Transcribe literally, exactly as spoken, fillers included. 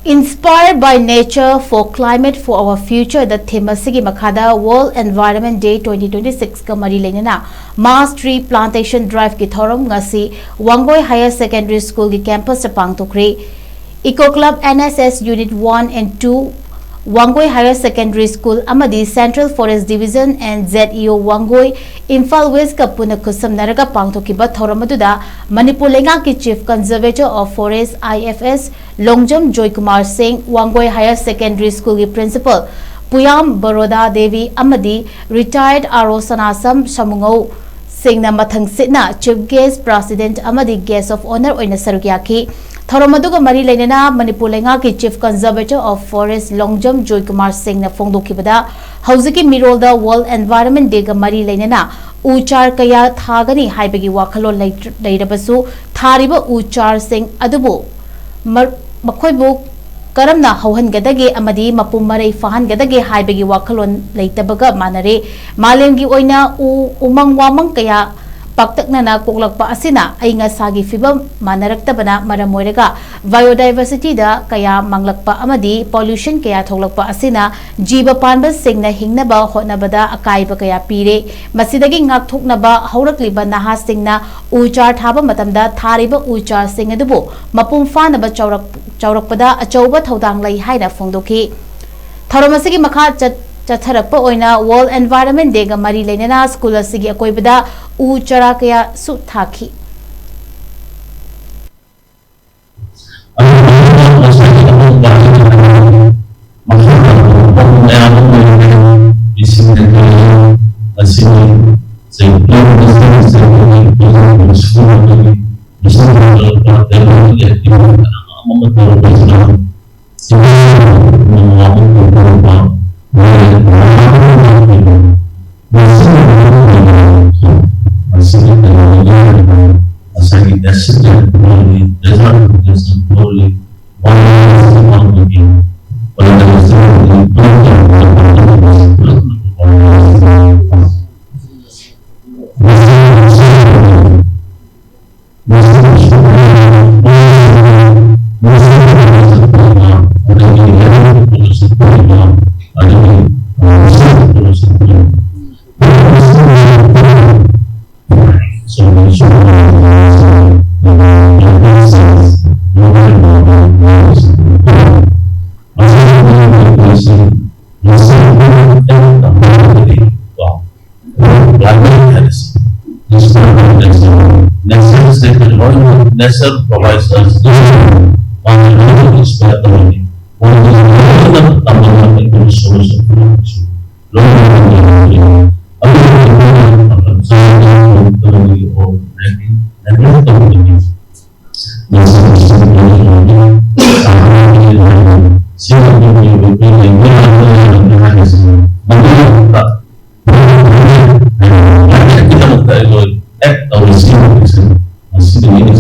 Inspired by nature for climate for our future ꯗ ꯊꯤꯝ ꯑꯁꯤꯒꯤ ꯃꯈꯥꯗ World Environment Day twenty twenty six ꯀ ꯃꯔꯤ ꯂꯩꯅꯅ mass tree plantation drive ꯀꯤ ꯊꯧꯔꯝ ꯉꯁꯤ ꯋꯥꯡꯒꯣꯏ Higher Secondary School ꯒꯤ campus ꯇ ꯄꯥꯡꯊꯣꯛꯈ꯭ꯔꯦ꯫ Eco Club N S S Unit one and two, Wangoi Higher Secondary School ꯑꯃꯗꯤ Central Forest Division and Z E O Wangoi, Imphal West ꯀ ꯄꯨꯟꯅ ꯈꯨꯠꯁꯝꯅꯔꯒ ꯄꯥꯡꯊꯣꯛꯈꯤꯕ ꯊꯧꯔꯝ ꯑꯗꯨꯗ ꯃꯅꯤꯄꯨꯔ ꯂꯩꯉꯥꯛꯀꯤ Chief Conservator of Forest, I F S, Longjam Joykumar ꯁꯤꯡ, ꯋꯥꯡꯒꯣꯏ Higher Secondary School ꯒꯤ Principal ꯄꯨꯌꯥꯝ ꯕꯔꯣꯗꯥ ꯗꯦꯕꯤ ꯑꯃꯗꯤ Retired R O ꯁꯅꯥꯁꯝ ꯁꯃꯨꯉꯧ ꯁꯤꯡꯅ ꯃꯊꯪꯁꯤꯠꯅ Chief Guest, President ꯑꯃꯗꯤ Guest of Honour ꯑꯣꯏꯅ ꯁꯔꯨꯛ ꯌꯥꯈꯤ꯫ ꯊꯧꯔꯝ ꯑꯗꯨꯒ ꯃꯔꯤ ꯂꯩꯅꯅ ꯃꯅꯤꯄꯨꯔ ꯂꯩꯉꯥꯛꯀꯤ Chief Conservator of Forest Longjam Joykumar ꯁꯤꯡꯅ ꯐꯣꯡꯗꯣꯛꯈꯤꯕꯗ, ꯍꯧꯖꯤꯛꯀꯤ ꯃꯤꯔꯣꯜꯗ World Environment Day ꯒ ꯃꯔꯤ ꯂꯩꯅꯅ ꯎ ꯆꯥꯔ ꯀꯌꯥ ꯊꯥꯒꯅꯤ ꯍꯥꯏꯕꯒꯤ ꯋꯥꯈꯜꯂꯣꯟ ꯂꯩꯇ꯭ꯔ-, ꯂꯩꯔꯕꯁꯨ, ꯊꯥꯔꯤꯕ ꯎ ꯆꯥꯔꯁꯤꯡ ꯑꯗꯨꯕꯨ ꯃꯔ-, ꯃꯈꯣꯏꯕꯨ ꯀꯔꯝꯅ ꯍꯧꯍꯟꯒꯗꯒꯦ ꯑꯃꯗꯤ ꯃꯄꯨꯡ ꯃꯔꯩ ꯐꯥꯍꯟꯒꯗꯒꯦ ꯍꯥꯏꯕꯒꯤ ꯋꯥꯈꯜꯂꯣꯟ ꯂꯩꯇꯕꯒ ꯃꯥꯟꯅꯔꯦ꯫ ꯃꯥꯂꯦꯝꯒꯤ ꯑꯣꯏꯅ ꯎ, ꯎꯃꯪ ꯋꯥꯃꯪ ꯀꯌꯥ ꯄꯥꯛꯇꯛꯅꯅ ꯀꯣꯛꯂꯛꯄ ꯑꯁꯤꯅ ꯑꯏꯪ ꯑꯁꯥꯒꯤ ꯐꯤꯕꯝ ꯃꯥꯟꯅꯔꯛꯇꯕꯅ ꯃꯔꯝ ꯑꯣꯏꯔꯒ biodiversity ꯗ ꯀꯌꯥ ꯃꯥꯡꯂꯛꯄ ꯑꯃꯗꯤ pollution ꯀꯌꯥ ꯊꯣꯛꯂꯛꯄ ꯑꯁꯤꯅ ꯖꯤꯕ ꯄꯥꯟꯕꯁꯤꯡꯅ ꯍꯤꯡꯅꯕ ꯍꯣꯠꯅꯕꯗ ꯑꯀꯥꯏꯕ ꯀꯌꯥ ꯄꯤꯔꯦ꯫ ꯃꯁꯤꯗꯒꯤ ꯉꯥꯛꯊꯣꯛꯅꯕ ꯍꯧꯔꯛꯂꯤꯕ ꯅꯍꯥꯁꯤꯡꯅ ꯎ ꯆꯥꯔ ꯊꯥꯕ ꯃꯇꯝꯗ ꯊꯥꯔꯤꯕ ꯎ ꯆꯥꯔꯁꯤꯡ ꯑꯗꯨꯕꯨ ꯃꯄꯨꯡ ꯐꯥꯅꯕ ꯆꯥꯎꯔꯛ-, ꯆꯥꯎꯔꯛꯄꯗ ꯑꯆꯧꯕ ꯊꯧꯗꯥꯡ ꯂꯩ ꯍꯥꯏꯅ ꯐꯣꯡꯗꯣꯛꯈꯤ꯫ ꯊꯧꯔꯝ ꯑꯁꯤꯒꯤ ꯃꯈꯥ ꯆꯠ-, ꯆꯠꯊꯔꯛꯄ ꯑꯣꯏꯅ World Environment Day ꯒ ꯃꯔꯤ ꯂꯩꯅꯅ school ꯑꯁꯤꯒꯤ ꯑꯀꯣꯏꯕꯗ ꯎ ꯆꯥꯔꯥ ꯀꯌꯥꯁꯨ ꯊꯥꯈꯤ꯫ ꯑꯗꯨꯒ ꯉꯁꯥꯏꯒꯤ ꯑꯃꯣꯠꯄ ꯃꯈꯜ ꯃꯌꯥꯝ ꯑꯃ ꯂꯩꯔꯦ꯫ ꯏꯁꯤꯡ ꯂꯩꯇꯕ ꯑꯁꯤꯅꯤ꯫ ꯆꯍꯤ ꯄꯨꯝꯅꯃꯛ ꯑꯁꯤꯅ ꯆꯍꯤ ꯄꯨꯝꯅꯃꯛ ꯁꯨꯅꯕꯒꯤ ꯃꯤꯁꯤꯡ ꯇꯧꯔꯛꯄ ꯇꯦꯛꯅꯣꯂꯣꯖꯤ ꯑꯃ ꯑꯃ ꯇꯧꯔꯛꯄꯁꯤꯅ ꯆꯤꯡ ꯃꯉꯥ ꯑꯃ ꯇꯧꯔꯛꯄ ꯃꯁꯤꯒꯤ Nature provides us this. ꯃꯥꯅ ꯂꯣꯏꯅꯃꯛ inspire ꯇꯧꯔꯝꯃꯤ꯫ ꯃꯣꯏꯅ ꯂꯣꯏꯅꯃꯛ ꯇꯝꯕ ꯉꯝꯕ ꯏꯁꯣꯔꯁꯨ ꯂꯣꯏꯅꯃꯛ ꯇꯝꯕ ꯉꯝꯃꯤ꯫ ꯑꯗꯨꯒ ꯃꯇꯝ ꯆꯥꯅ ꯇꯧꯕꯒꯤ ꯑꯣ ꯅꯥꯏꯟꯇꯤꯟ ꯅꯥꯏꯟꯇꯤꯟ ꯇꯧꯕꯒꯤ ꯁꯤꯒꯤꯗꯃꯛꯇ ꯑꯩꯈꯣꯏ act ꯇꯧꯔꯤꯁꯤ꯫ ꯃꯁꯤꯗꯒꯤ ꯑꯩꯅ